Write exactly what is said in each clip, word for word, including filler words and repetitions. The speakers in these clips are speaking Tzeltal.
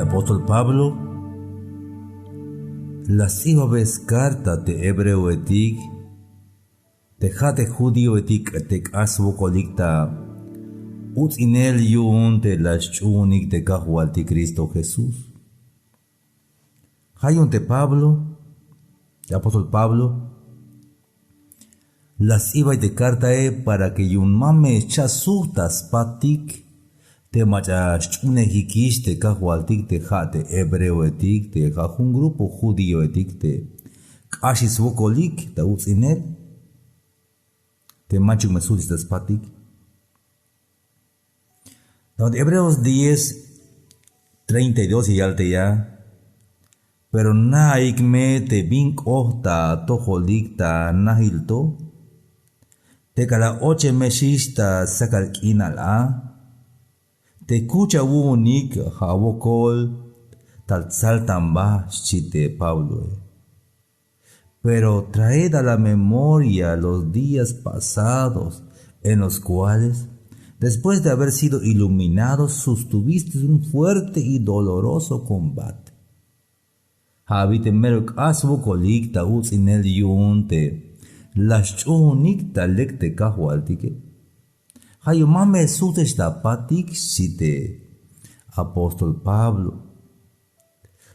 Apóstol Pablo la sts'ibabey skarta te hebreoetik, te ja' te judíoetik te k'ax swokolik ta uts'inel yu'un te la sch'uunik te Kajwaltik Cristo Jesús. Ja' yu'un te Pablo, te apóstol Pablo, la sts'ibay te kartae para que yu'un ma me xcha' sujt ta spatik te mach'a sch'uunejikix te Kajwaltik, te ja' te hebreoetik, te ja' jun grupo judíoetik te k'axix swokolik ta uts'inel, te manchuk me sujtix ta spatik. Hebreos diez, treinta y dos ya yal te ya: Pero naik me te bin k'ot ta atojolik ta najil to, te k'alal ochemexix ta sakal k'inal a, te kuch awu'unik ja' awokol tal tsaltanba, xchi te Pabloe. Pero traed a la memoria los días pasados en los cuales, después de haber sido iluminados, sostuvisteis un fuerte y doloroso combate. Ja' abi te mero k'ax swokolik ta uts'inel yu'un te la sch'uunik ta lek te Kajwaltike. Ja' yu'un ma me sujtex ta patik, xchi te apóstol Pablo.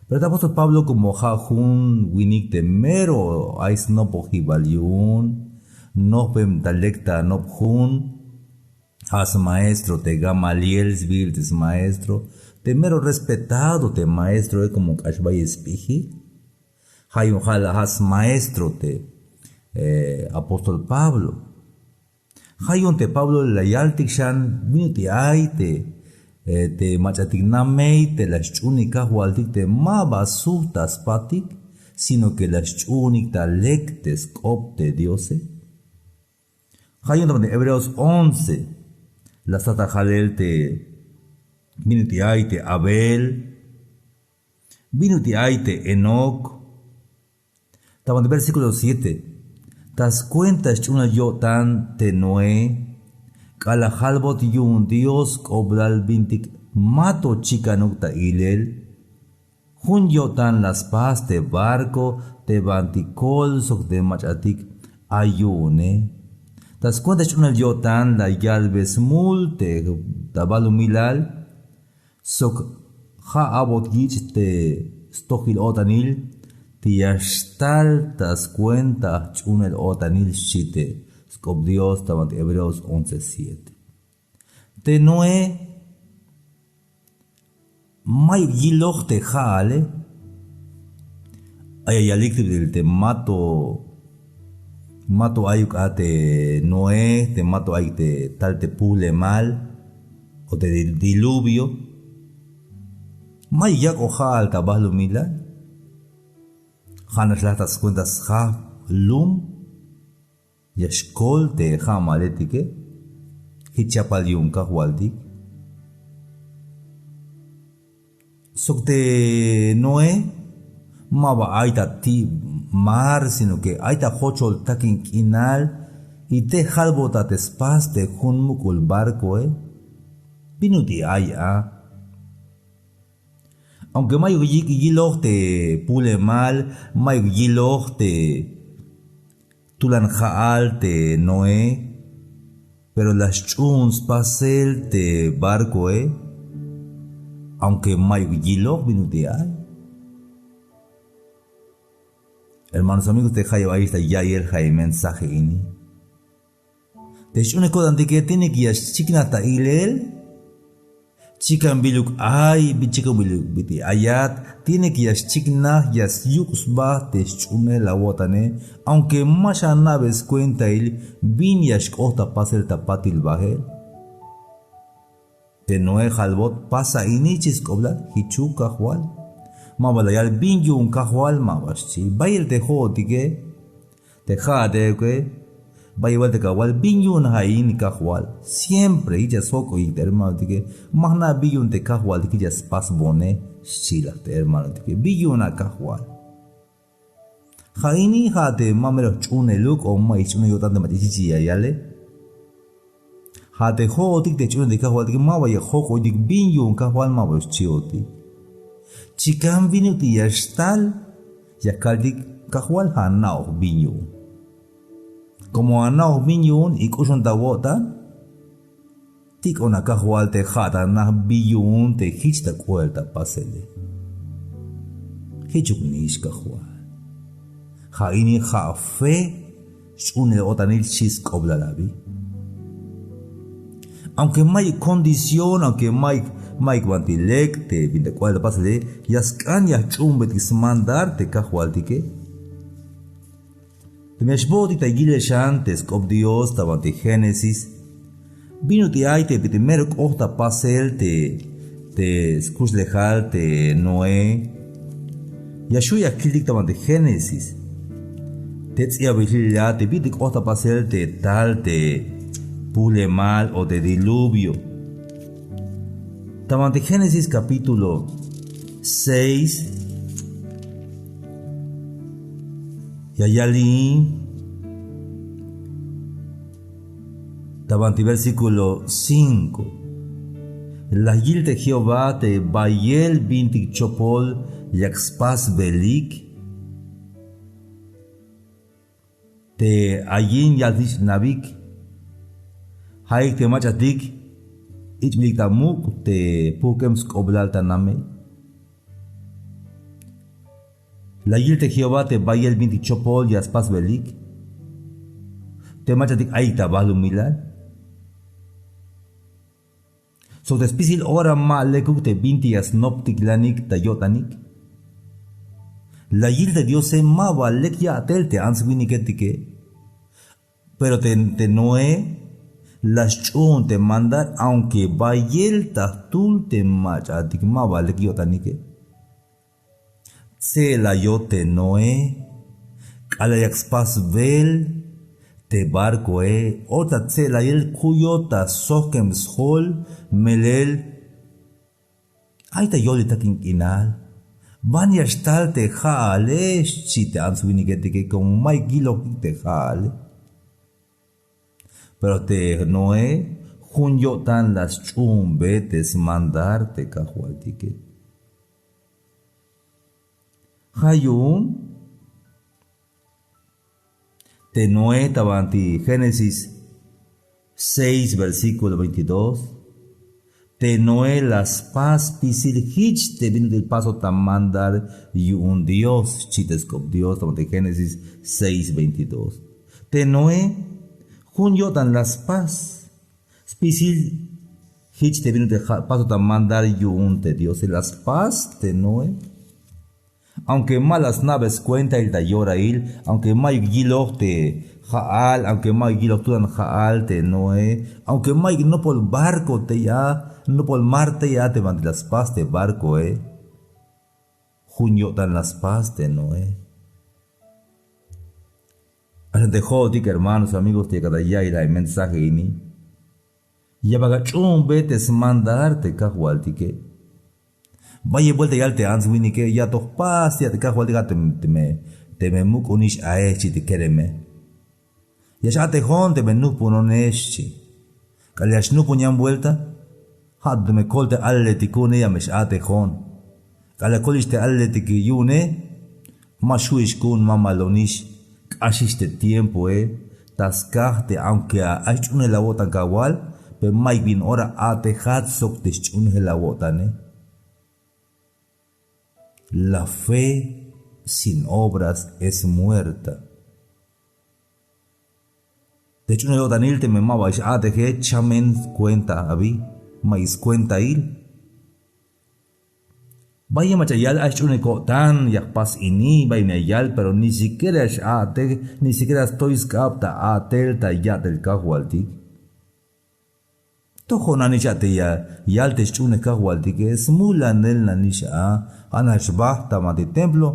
Pero te apóstol Pablo como ja' jun winik te mero ay snopojibal yu'un, nojpem ta lek ta nop jun, ja' smaestro te Gamaliel sbiil te smaestro, te mero respetado te maestroe, como k'ax bayel sp'ijil. Ja' yu'un ja' la ja' smaestro te eh, apóstol Pablo. Ja' yu'un te Pablo la yaltik xan bin ut'il ay te, eh, te mach'atik namey te la sch'uunik Kajwaltik te maba sujt ta spatik, sino que la sch'uunik ta lek te sk'op te Diose. Ja' yu'un ta banti Hebreos once la stat ta jalel te bin ut'il ay te Abel, bin ut'il ay te Enoc. Ta banti versículo siete: Ta skuenta sch'uunel yo'tan te Noé, k'alal jalbot yu'un Dios sk'oblal bintik mato chikanuk ta ilel, jun yo'tan la spas te barco te banti kol sok te mach'atik ay yu'une. Ta skuenta sch'uunel yo'tan la yalbe smul te ta balumilal, sok ja' a'bot yich' te stojil o'tanil te ya xtal ta skuenta jch'uunel o'tanil, xchi te sk'op Dios ta banti Hebreos once siete. Te Noé mayuk yiloj te ja'ale. Ay ya yalik te mato, mato ayuk a te Noé, te mato ayuk te tal te pulemal o te dil-, diluvio. Mayuk yak'oj ja'al ta balumilal. Ja'nax laj ta skuenta sjajp lum ya xkol te ja'maletike. Jich chapal yu'un Kajwaltik. Sok te Noé maba ay ta ti' mar, sino que ay ta jochol takin k'inal, y te jalbot a te spas te jun muk'ul barcoe. Bin ut'il ay a. Aunque mayuk yik' yiloj te pulemal, mayuk yiloj te tulan ja'al te Noé, pero la sch'uun spasel te barcoe, aunque mayuk yiloj bin ut'il ay. Hermanos, amigos, te jayeb ayix ta ya'iyel ja' e mensaje ini. Te sch'uunel ko'tantike tiene que ya xchiknaj ta ilel. Chikan biluk ay, bi-, chikan biluk bit'il ayat, tiene que ya xchiknaj, ya syuk' sba te sch'uunel awo'tane, aunque ma xana'be skuentail bin ya xk'ot ta pasel ta patil bael. Te Noé jalbot: Pasa ini, xchi sk'oblal. Jichuk, Kajwal. Maba la yal bin yu'un Kajwal, maba xchi. Bayel te jo'otike, te ja'at euke, bayel buelta awal bin yu'un ja' ini Kajwal. Siempre jich ya sjok'oyik te hermanotike. Ma jna' bin yu'un te Kajwaltik jich ya spasbone, xchi laj te hermanotike. Bin yu'un a Kajwal. Ja' ini ja' te ma mero jch'uuneluk o ma xch'uunel yo'tan te mach'a jich ya yale. Ja' te jo'otik te jch'uunel te Kajwaltike maba ya jojk'oytik bin yu'un Kajwal, maba xchiotik. Chikan bin ut'il ya xtal, ya kaltik: Kajwal, ja' ana'oj bin yu'un. Como ana'oj bin yu'un y k'uxon ta awo'tan, tik'on a Kajwal te ja' ta ana' bin yu'un te jich ta k'oel ta pasele. Jichuk nix Kajwal. Ja' ini ja' fe, sch'uunel o'tanil, xchi sk'oplal abi. Aunque mayuk condición, aunque mayuk, mayuk banti lek te bin ta k'oel ta pasele, ya sk'an ya jch'uunbetik smandar te Kajwaltike. Teme ya xbootik ta yilel xan te sk'op Dios ta banti Génesis, bin ut'il ay te bit'il mero k'ot ta pasel te, te skuxlejal te Noé. Ya xju' ya kiltik ta banti Génesis, te ts'ibabil jilel a, te bit'il k'ot ta pasel te tal te pulemal o te diluvio. Ta banti Génesis capítulo seis, ya yal ini ta banti versículo cinco: La yil te Jehová te bayel bintik chopol yak spasbelik, te ayin yal jich nabik, ja'ik te mach'atik ich'bilik ta muk' te pujk'em sk'oplal ta namey. La yil te Jehová te bayel bintik chopol ya spasbelik, te mach'atik ayik ta balumilal. Sok te spisil ora ma lekuk te bintik ya snoptiklanik ta yo'tanik. La yil te Diose ma ba lek ya'tel te ants winiketike. Pero te, te Noé la sch'uun te mandar, aunque bayel ta jtul te mach'atik ma ba lek yo'tanike. Tse'layot te Noé, k'alal yak spasbel te barcoe, o ta tse'layel kuyot ta sojkem sjol, melel ay ta yolil takin k'inal. Ban ya xtal te ja'ale, xchi te ants winiketike, como mayuk yilojik te ja'ale. Pero te Noé, jun yo'tan la sch'uunbe te smandar te Kajwaltike. Ja' yu'un te Noé ta banti Génesis seis, versículo veintidós. Te Noé la spas spisil jich te bin ut'il pasot ta mandar yu'un Dios, xchi te sk'op Dios ta banti Génesis seis, veintidós. Te Noé, jun yo'tan la spas spisil jich te bin ut'il ja' pasot ta mandar yu'un te Diose, la spas te Noé. Aunque ma la sna'be skuentail ta yorail, aunque mayuk yiloj te ja'al, aunque mayuk yiloj tulan ja'al te Noé, aunque mayuk nopol barco tey a, nopol mar tey a te banti la spas te barcoe, jun yo'tan la spas te Noé. Axan te jo'otik, hermanos, amigos, te yakat ta ya'iyel a mensaje ini, ya bal ach'uunbe te smandar te Kajwaltike. Bayel vuelta yal te ants winike: Ya to jpas ya te Kajwaltik, a teme, teme muk'onix ae, xchi te kereme. Ya x-a'tejon teme nujpunonex, xchi. K'alal ya xnujpun yan vuelta, ja' to teme kol te alaletik ku'une ya me x-a'tejon. K'alal kolix te alaletik yu'une, ma xju'ix ku'un, mamalonix, k'axix te tiempoe, ta skaj te aunque ay sch'uunel awo'tan Kajwal, pero mayuk bin ora a'tejat sok te sch'uunel awo'tane. La fe sin obras es muerta. Te sch'uunel o'tanil teme ma ba x-a'teje, chamen skuenta abi, mayuk skuentail. Bayel mach'a yal ay sch'uunel ko'tan, ya jpas ini, bayel me yal, pero ni siquiera x-a'tej, ni siquiera stoy sk'ab ta a'tel ta ya'tel Kajwaltik. Tojon nanix a te ya yal te sch'uunel Kajwaltike, smulanel nanix a, ja' nax bajt ta banti templo,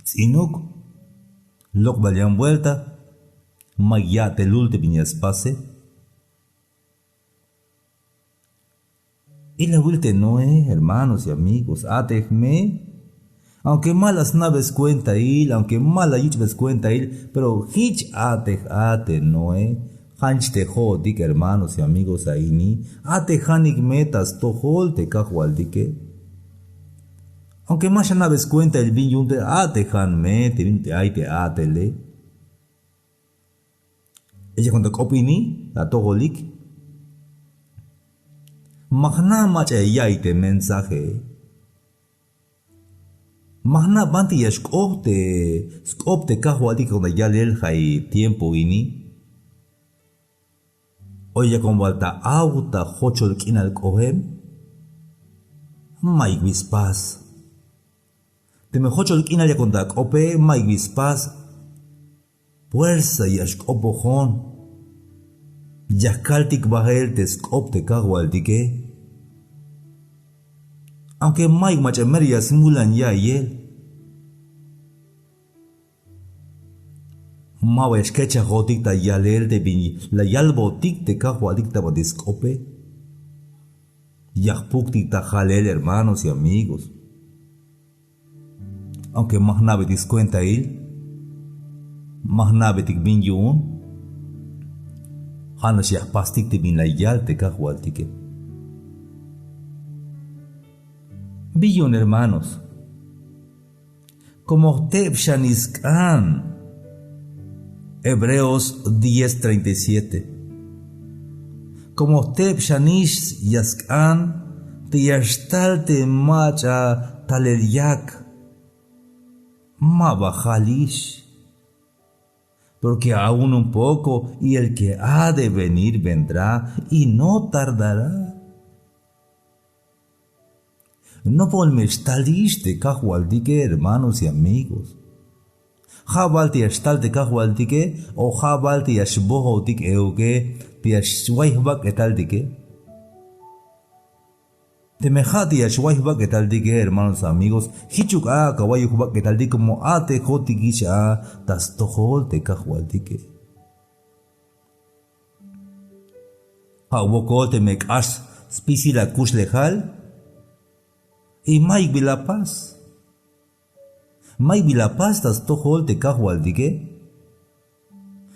ts'inuk, lok'bal yan vuelta, mayuk ya'telul te bin ya spase. Ilawil te Noé, hermanos y amigos, a'tej me. Aunque ma la sna'be skuentail, aunque ma la yich'be skuentail, pero jich a'tej a te Noé. Ja' nix te jo'otik, hermanos y amigos, a ini, a'tejanik me ta stojol te Kajwaltike. Aunque ma xanabe skuentail bin yu'un te a'tejan me te bin te ay te a'tele. Yakon ta k'op ini ta atojolik, ma jna' mach'a ya ya'iy te mensaje. Ma jna' banti ya xk'ot te sk'op te Kajwaltik yakon ta yalel ja'i tiempo ini. O yakon bal ta aw ta jochol k'inal k'oem. Mayuk bi spas. Teme jochol k'inal yakon ta k'ope, mayuk bi spas. Puersa ya xk'opojon. Ya kaltik bael te sk'op te Kajwaltike. Aunque mayuk mach'a mero ya smulan ya'iyel. Ma ba ya xkechajotik ta yalel te bin la yalbotik te Kajwaltik ta banti sk'ope. Ya jpuktik ta jalel, hermanos y amigos. Aunque ma jna'betik skuentail, ma jna'betik bin yu'un, ja'nax ya jpastik te bin la yal te Kajwaltike. Bin yu'un, hermanos. Como jteb xanix sk'an. Hebreos diez treinta y siete. Como jteb xanix ya sk'an te ya xtal te mach'a talel yak. Ma ba jalix. Porque aún un poco y el que ha de venir vendrá y no tardará. Nopol me xtalix te Kajwaltike, hermanos y amigos. Ja' bal te ya xtal te Kajwaltike, o ja' bal te ya xbojotik euke, te ya xway jbak'etaltike. Teme ja' te ya xway jbak'etaltike, hermanos, amigos, jichuk a kawayuk jbak'etaltik como a'tejotikix a ta stojol te Kajwaltike. Ja' wokol teme k'ax spisil akuxlejal, y mayuk bi la pas. Mayuk bi la pas ta stojol te Kajwaltike.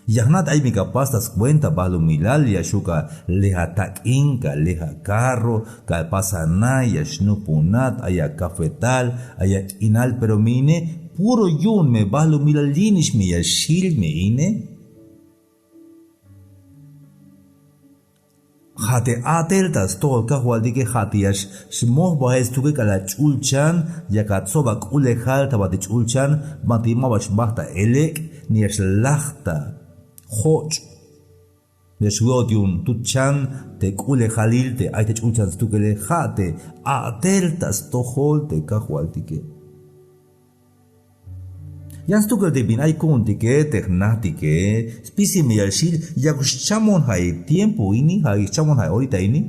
Ya jna'tik ay me ka pas ta skuenta balumilal, ya xju' ka lej atak'in, ka lej akarro, ka pas ana, ya xnupunat, ay akafetal, ay ak'inal, pero me ine puro yu'un me balumilal, yi'nix me ya xjil me ine. Ja' te a'tel ta stojol Kajwaltike, ja' te ya xmoj bael stukel k'alal ch'ulchan, yak atsob ak'ulejal ta banti ch'ulchan, banti ma ba xbajt ta elek', ni ya xlaj ta joch'. Ya xwe'ot yu'un tutchan te k'ulejalil te ay te ch'ulchan stukele, ja' te a'tel ta stojol te Kajwaltike. Yan stukel te bin ay ku'untike, te jnajtike, spisil me ya xjil, yakuk xchamon ja'i tiempo ini, ja' xchamon ja'i orita ini.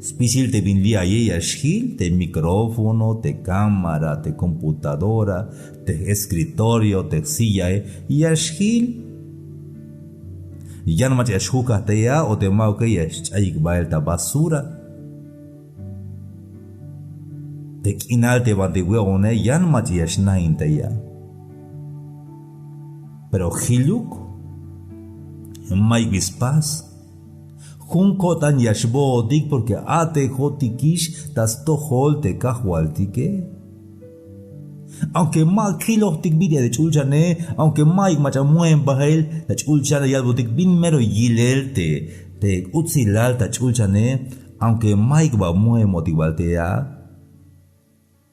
Spisil te bin li' aye ya xjil, te micrófono, te cámara, te computadora, te escritorio, te sillae, ya xjil. Yan mach'a ya xjukaj tey a, o te ma'uke ya xch'ayik bael ta basura. Te k'inal te banti we'one yan mach'a ya xnain tey a. Pero jiluk, mayuk bi spas. Jun ko'tan ya xbootik porque a'tejotikix ta stojol te Kajwaltike. Aunque ma kilojtik bit'il te ch'ulchane, aunque mayuk mach'a moem bael ta ch'ulchane, yalbotik bin mero yilel te, te utsilal ta ch'ulchane, aunque mayuk ba moemotik bal tey a.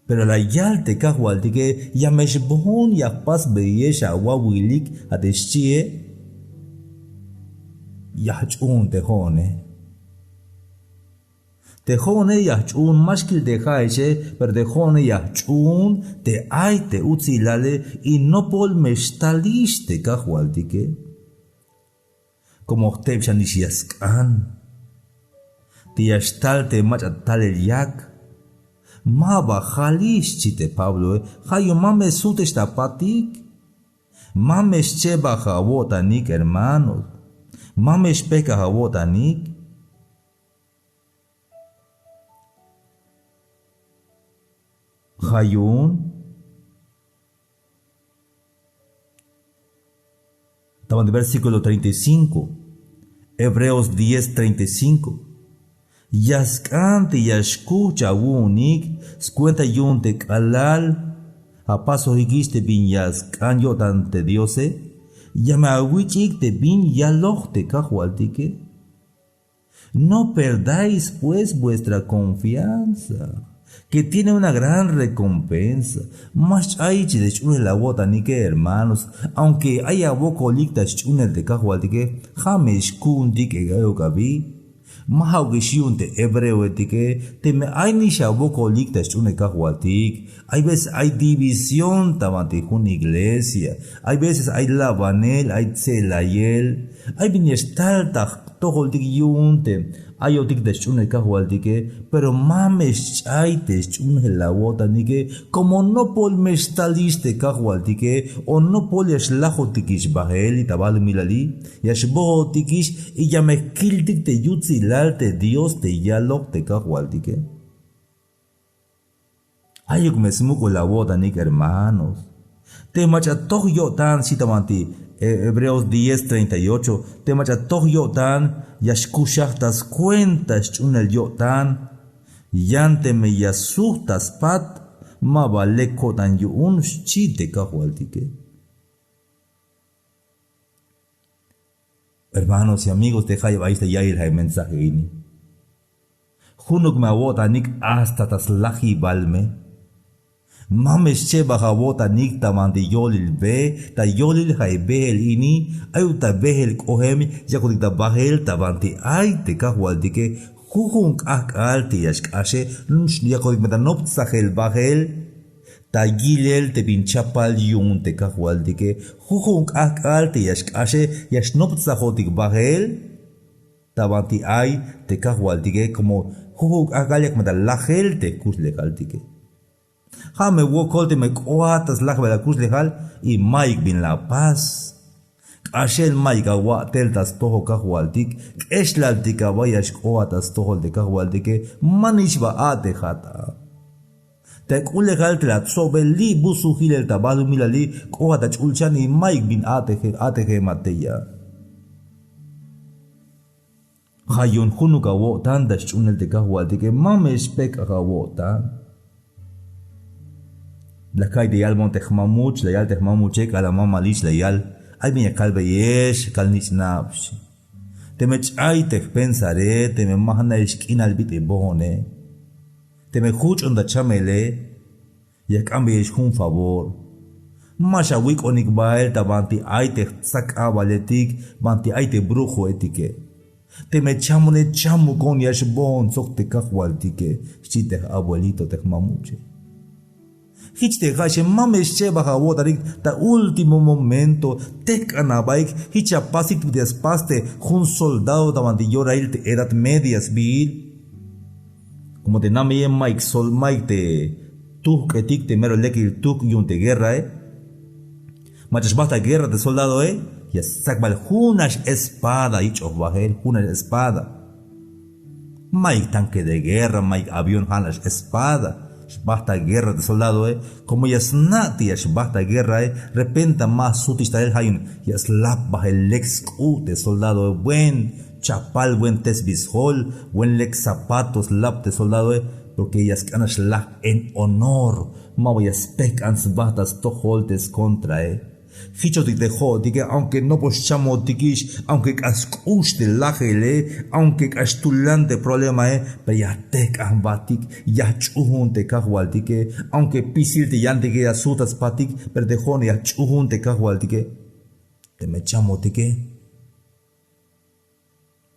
Pero la yal te Kajwaltike, ya me xboon ya jpasbeyex awawilik, a te xchie. Ya jch'uun te jo'one. Te jo'one ya jch'uun, ma xkil te ja'exe, pero te jo'one ya jch'uun te ay te utsilale, y nopol me xtalix te Kajwaltike. Como jteb xanix ya sk'an. Te ya xtal te mach'a talel yak. Ma ba jalix, xchi te Pabloe, ja' yu'un ma me sujtex ta patik. Ma me xchebaj awo'tanik, hermanos. Ma me xpejk'aj awo'tanik. Ja' yu'un. Estamos en el versículo treinta y cinco. Hebreos diez treinta y cinco. Ya sk'an te ya xkujch' awu'unik skuenta yu'un te k'alal apasojikix te bin ya sk'an yo'tan te Diose. Ya me awich'ik te bin yaloj te Kajwaltike. No perdáis pues vuestra confianza, que tiene una gran recompensa. Ma xch'ayich te sch'uunel awo'tanike, hermanos. Aunque ay awokolik ta sch'uunel te Kajwaltike, ja' me xku'untik e ayok abi. Ma ja'ukix yu'un te hebreoetike. Teme ay nix awokolik ta sch'uunel Kajwaltik, hay veces ay división ta banti jun iglesia. Hay veces ay labanel, ay tse'layel. Ay bin ya xtal ta jtojoltik yu'un te ayotik ta sch'uunel Kajwaltike, pero ma me xch'ay te sch'uunel awo'tanike. Como nopol me xtalix te Kajwaltike, o nopol ya xlajotikix bajel li' ta balumilali, ya xbojotikix y ya me kiltik te yutsilal te Dios te yaloj te Kajwaltike. Ayuk me smuk'ul awo'tanik, hermanos. Te mach'a toj yo'tan, xchi ta banti, eh, Hebreos diez treinta y ocho, te mach'a toj yo'tan ya xkuxaj ta skuenta sch'uunel yo'tan. Yan teme ya sujt ta spat, ma ba lek ko'tan yu'un, xchi te Kajwaltike. Hermanos y amigos, te jayeb ayex ta ya'iyel ja' mensaje ini, junuk me awo'tanik hasta ta slajibal me. Ma me xchebaj awo'tanik ta banti yolil be, ta yolil ja' beel ini. Ayuk ta beel k'ojem yakotik ta bajel ta banti ay te Kajwaltike. Jujun k'ajk'al te ya xk'axe, yakotik me ta noptsajel bajel ta yilel te bin chapal yu'un te Kajwaltike. Jujun k'ajk'al te ya xk'axe, ya xnoptsajotik bajel ta banti ay te Kajwaltike. Como jujun k'ajk'al yak me ta lajel te jkuxlejaltike. Ja' me wokol teme k'oat ta slajbel akuxlejal y mayuk bin la apas. K'axel mayuk awa'tel ta stojol Kajwaltik. K'exlaltik aba ya xk'oat ta stojol te Kajwaltike. Ma nix ba a'tejat a. Te ak'ulejal te la tsobe li' busujilel ta balumilali, k'oat ta ch'ulchan y mayuk bin a'teje-, a'tejemat tey a. Ja' yu'un junuk awo'tan ta sch'uunel te Kajwaltike, ma me xpejk'aj awo'tan. La ka'iy te yalbon te jmamuch, la yal te jmamuche k'alal mamalix la yal: ay bin ya kalbeyex, ya kal nich'nab, xchi. Teme ch'ay te jpensare, teme ma jna'ex k'inal bit'il bojone, teme juch'on ta chamele, ya jk'anbeyex jun favor. Ma xawik'onik bael ta banti ay te jtsak k'abaletik, banti ay te brujoetike. Teme chamone, chamukon, ya xboon sok te Kajwaltike, xchi te j-abuelito te jmamuche. Jich te ja'exe, ma me xchebaj awo'tanik ta último momento, tejk'an abaik. Jich apasik te bit'il ya spas te jun soldado ta banti yorail te Edad Media sbiil. Como te nameye mayuk sol, mayuk te tujk'etik te mero lekil tujk' yu'un te guerrae. Mach'a xbajt ta guerra te soldadoe, ya stsakbal junax espada yich'oj bajel, junax espada. Mayuk tanque de guerra, mayuk avión, ja'nax espada. Xbajt ta guerra te soldadoe. Como ya sna' te ya xbajt ta guerrae, repenta ma sutix talel, ja' yu'un ya slap bajel lek sk'u' te soldadoe. Buen chapal, buen tesbil sjol, buen lek zapatos lap te soldadoe, porque ya sk'an nax laj en honor, ma ba ya spejk'an sba ta stojol te skontrae. Jichotik te jo'otike, aunque nopol xchamotikix, aunque k'ax sk'ux te lajele, aunque k'ax tulan te problemae, pero ya jtejk'an jbatik, ya jch'uun te Kajwaltike. Aunque pisil te yantike ya sujt ta spatik, pero te jo'one ya jch'uun te Kajwaltike. Teme chamotike,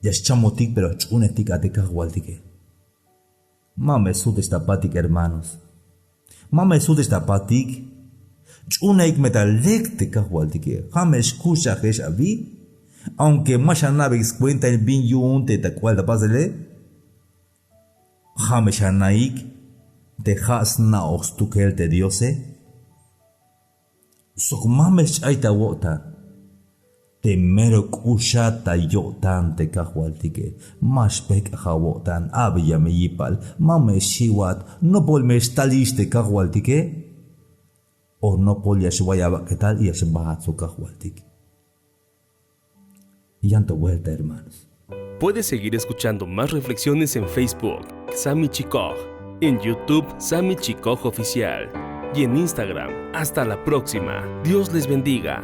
ya xchamotik, pero jch'uunejtik a te Kajwaltike. Ma me sujtex ta patik, hermanos. Ma me sujtex ta patik. Ch'uunaik me ta lek te Kajwaltike. Ja' me xkuxajex abi. Aunque ma xana'beik skuentail bin yu'un te ta k'ual ta pasele, ja' me xana'ik te ja' sna'oj stukel te Diose. Sok ma me xch'ay ta awo'tan. Te mero k'uxat ta yo'tan te Kajwaltike. Ma xpejk'aj awo'tan, abeya me yipal, ma me xiwat, nopol me xtalix te Kajwaltike. O nopol ya xway abak'etal y ya xbajat sok Kajwaltik. Yan to vuelta, hermanos. Puedes seguir escuchando más reflexiones en Facebook, Sami Chikoj, en YouTube, Sami Chikoj Oficial, y en Instagram. Hasta la próxima. Dios les bendiga.